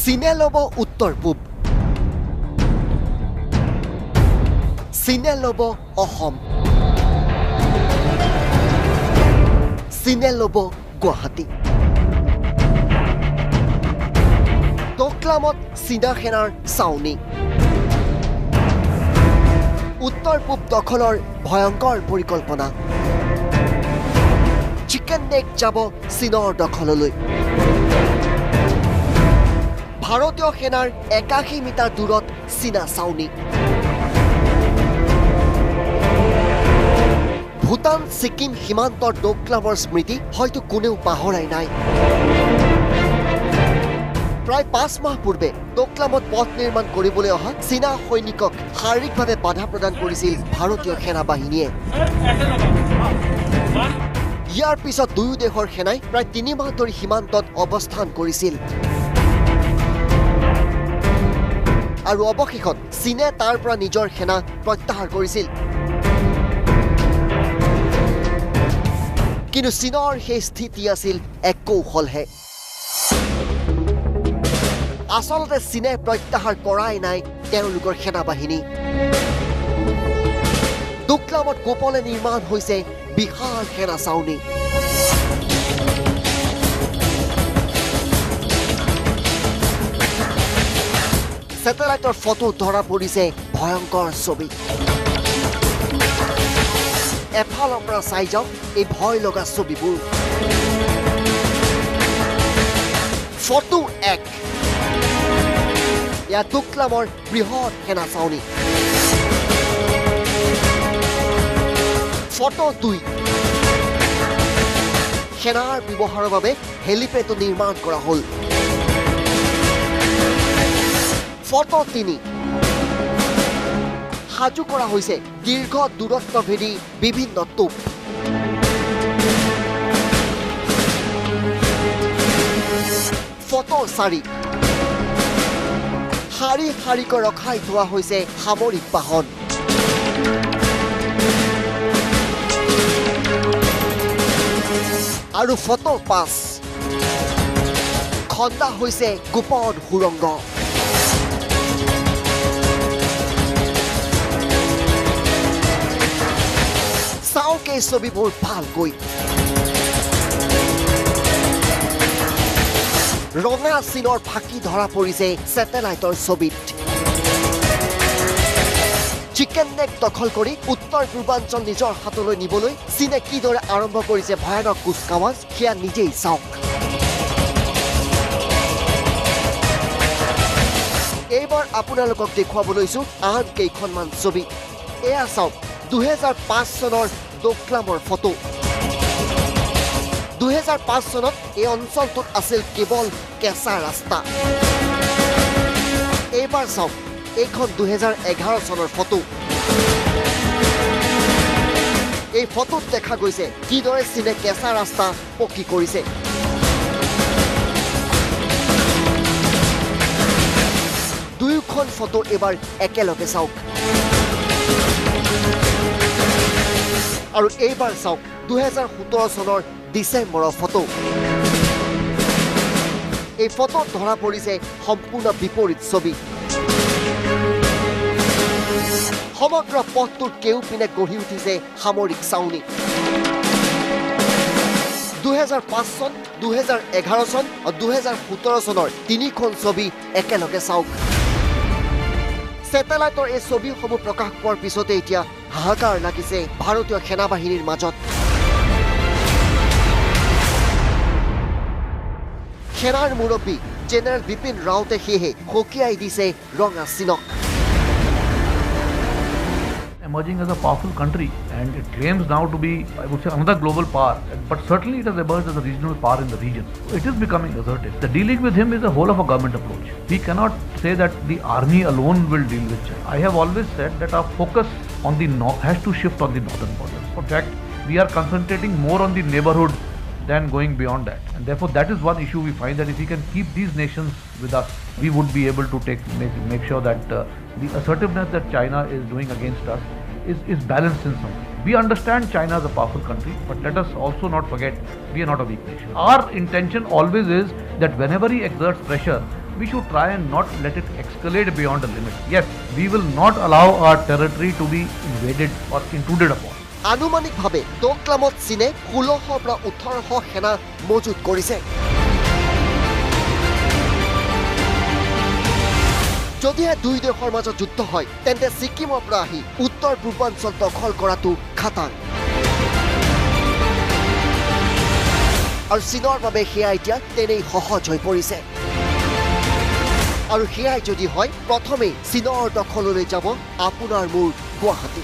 চীনে ল'ব উত্তৰ পূব, চীনে ল'ব অসম, চীনে ল'ব গুৱাহাটী। ডোকলামত চীনা সেনাৰ চাউনি, উত্তৰ পূব দখলৰ ভয়ংকৰ পৰিকল্পনা। চিকেন নেক যাব চীনৰ দখললৈ। ভাৰতীয় সেনাৰ 81 মিটাৰ দূৰত চীনা চাউনি। ভূটান ছিকিম সীমান্তৰ ডোকলামৰ স্মৃতি হয়তো কোনেও পাহৰাই নাই। প্ৰায় 5 মাহ পূৰ্বে ডোকলামত পথ নিৰ্মাণ কৰিবলৈ অহা চীনা সৈনিকক শাৰীৰিকভাৱে বাধা প্ৰদান কৰিছিল ভাৰতীয় সেনা বাহিনীয়ে। ইয়াৰ পিছত দুয়ো দেশৰ সেনাই প্ৰায় 3 মাহ ধৰি সীমান্তত অৱস্থান কৰিছিল আৰু অৱশেষত চীনে তাৰ পৰা নিজৰ সেনা প্ৰত্যাহাৰ কৰিছিল। কিন্তু চীনৰ সেই স্থিতি আছিল এক কৌশলহে। আচলতে চীনে প্ৰত্যাহাৰ কৰাই নাই তেওঁলোকৰ সেনাবাহিনী। ডোকলামত গোপনে নিৰ্মাণ হৈছে বিশাল সেনা চাউনি। ছেটেলাইটৰ ফটো ধৰা পৰিছে ভয়ংকৰ ছবি। এফালৰ পৰা চাই যাওক এই ভয় লগা ছবিবোৰ। ফটো 1, এয়া ডোকলামৰ বৃহৎ সেনা চাউনি। ফটো 2, সেনাৰ ব্যৱহাৰৰ বাবে হেলিপেডো নিৰ্মাণ কৰা হ'ল। ফটো 3, সাজু কৰা হৈছে দীৰ্ঘ দূৰত্বভেদী বিভিন্ন টোপ। ফটো 4, শাৰী শাৰীকৈ ৰখাই থোৱা হৈছে সামৰিক বাহন। আৰু ফটো 5, খন্দা হৈছে গোপন সুৰংগ। চাওক এই ছবিবোৰ ভালকৈ। ৰঙা চীনৰ ফাঁকি ধৰা পৰিছে ছেটেলাইটৰ ছবিত। চিকেন নেক দখল কৰি উত্তৰ পূৰ্বাঞ্চল নিজৰ হাতলৈ নিবলৈ চীনে কিদৰে আৰম্ভ কৰিছে ভয়ানক কুচকাৱাজ, সেয়া নিজেই চাওক। এইবাৰ আপোনালোকক দেখুৱাব লৈছো আন কেইখনমান ছবি। এয়া চাওক 2005 চনৰ ডোকলামৰ ফটো। 2005 চনত এই অঞ্চলটোত আছিল কেৱল কেঁচা ৰাস্তা। এইবাৰ চাওক এইখন 2011 চনৰ ফটো। এই ফটোত দেখা গৈছে কিদৰে চীনে কেঁচা ৰাস্তা পকী কৰিছে। দুয়োখন ফটো এইবাৰ একেলগে চাওক। আৰু এইবাৰ চাওক 2017 চনৰ ডিচেম্বৰৰ ফটো। এই ফটোত ধৰা পৰিছে সম্পূৰ্ণ বিপৰীত ছবি। সমগ্ৰ পথটোৰ কেউপিনে গঢ়ি উঠিছে সামৰিক চাউনি। 2005 চন, 2011 চন আৰু 2017 চনৰ তিনিখন ছবি একেলগে চাওক। ছেটেলাইটৰ এই ছবিসমূহ প্ৰকাশ পোৱাৰ পিছতে এতিয়া হাহাকাৰ লাগিছে ভাৰতীয় সেনাবাহিনীৰ মাজত। সেনাৰ মুৰব্বী জেনেৰেল বিপিন ৰাউতে সেয়েহে সকীয়াই দিছে ৰঙা চীনক। Emerging as a powerful country, and it claims now to be, I would say, another global power, but certainly it has emerged as a regional power in the region. It is becoming assertive. The dealing with him is a whole of a government approach. We cannot say that the army alone will deal with China. I have always said that our focus on the north has to shift on the northern borders. In fact, we are concentrating more on the neighborhood than going beyond that. And therefore, that is one issue we find, that if we can keep these nations with us, we would be able to make sure that the assertiveness that China is doing against us is balanced in some way. We understand China is a powerful country, but let us also not forget we are not a weak nation. Our intention always is that whenever he exerts pressure, We should try and not let it escalate beyond the limit. Yes, we will not allow our territory to be invaded or intruded upon. আনুমানিকভাৱে ডোকলামত চীনে 1600ৰ পৰা 1800 সেনা মজুত কৰিছে। যদিহে দুই দেশৰ মাজত যুদ্ধ হয়, তেন্তে ছিকিমৰ পৰা আহি উত্তৰ পূৰ্বাঞ্চল দখল কৰাটো খাটাং আৰু চীনৰ বাবে সেয়া এতিয়া তেনেই সহজ হৈ পৰিছে। আৰু সেয়াই যদি হয়, প্ৰথমেই চীনৰ দখললৈ যাব আপোনাৰ মোৰ গুৱাহাটী।